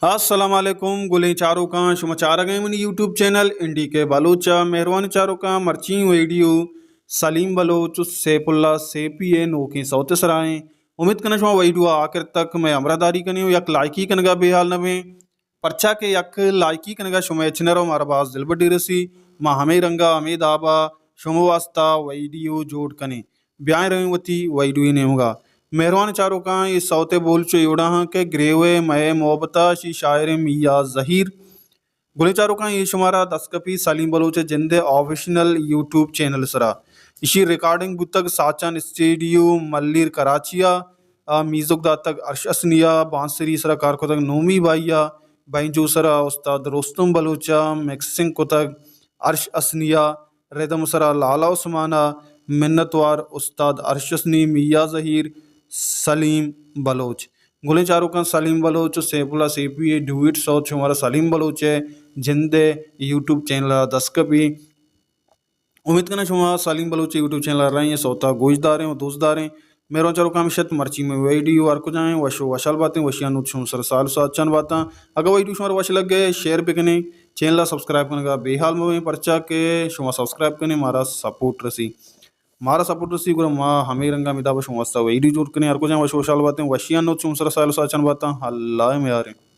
السلام علیکم گلیں چاروکاں، شما چارگ ءَ منی یوٹیوب چینل این ڈی کے بلوچ ءَ۔ مہروان چاروکاں، مرچی ویڈیو سلیم بلوچ ءُ سیف اللہ سیفی ءِ نوکیں سوت ءِ سرا ایں۔ امید کناں شما ویڈیو ءَ آخر تک مئے ہمراہ داری کنیں ءُ یک لائکی کنگ ءَ بے حال نہ بیں، پرچا کہ یک لائکی کنگ ءَ شمئے چنر ءَ مارا باز دلبڈی رسی۔ ما ہمے رنگ ءَ ہمے داب ءَ شما واسطہ ویڈیو جوڑ کنیں۔ بیائیں رویں وتی ویڈیو ءِ نیمگ ءَ۔ مہروان چاروکاں، اے سوت ءِ بول چو اے وڑا ہاں کہ گریوے مئے محبتا، شی شاعر میاں زہیر۔ گلیں چاروکاں، اے شمارا دست کپی سلیم بلوچ ءِ جند ءِ آفیشنل یوٹیوب چینل ءِ سرا۔ ایشی ریکارڈنگ بوتگ ساچان اسٹیڈیو ملیر کراچی ءَ۔ آ، میوزک داتگ ارش حسنی ءَ، بانسری سرا کار کتگ نومی بائی ءَ، بینجو سرا استاد رستم بلوچ ءَ، مکسنگ کتگ ارش حسنی ءَ، ردم سرا لالا عثمان ءَ، منتوار استاد ارش حسنی، میاں زہیر، سلیم بلوچ۔ گلیں چاروکاں، سلیم بلوچ ءُ سیف اللہ سیفی ءِ ڈوئٹ سوت شمارا سلیم بلوچ ءِ جند ءِ یوٹیوب چینل ءَ دست کپی۔ امید کناں شما سلیم بلوچ ءِ یوٹیوب چینل ءَ رائیں سوت ءَ گوش داریں ءُ دوست داریں۔ مہروان چاروکاں، ہمیش ات مرچی مئے ویڈیو۔ ہر کجا ایں وش ءُ وشحال باتیں، وشیانی نود شمئے سرا سال ءُ ساعت چان باتاں۔ اگر ویڈیو شمارا وش لگے، شیئر بکنیں، چینل ءَ سبسکرائب کنگ ءَ بے حال مہ بیں، پرچا کہ شما سبسکرائب کنیں مارا سپورٹ رسی، مارا سپورٹ رسی، گڑا ما ہمے رنگ ءَ ہمے داب ءَ شما واسطہ ویڈیو جوڑ کنیں۔ ہر کجا ایں وش ءُ وشحال باتیں، وشیانی نود شمئے سرا سال ءُ ساعت چان باتاں۔ اللہ ءِ میار ایں۔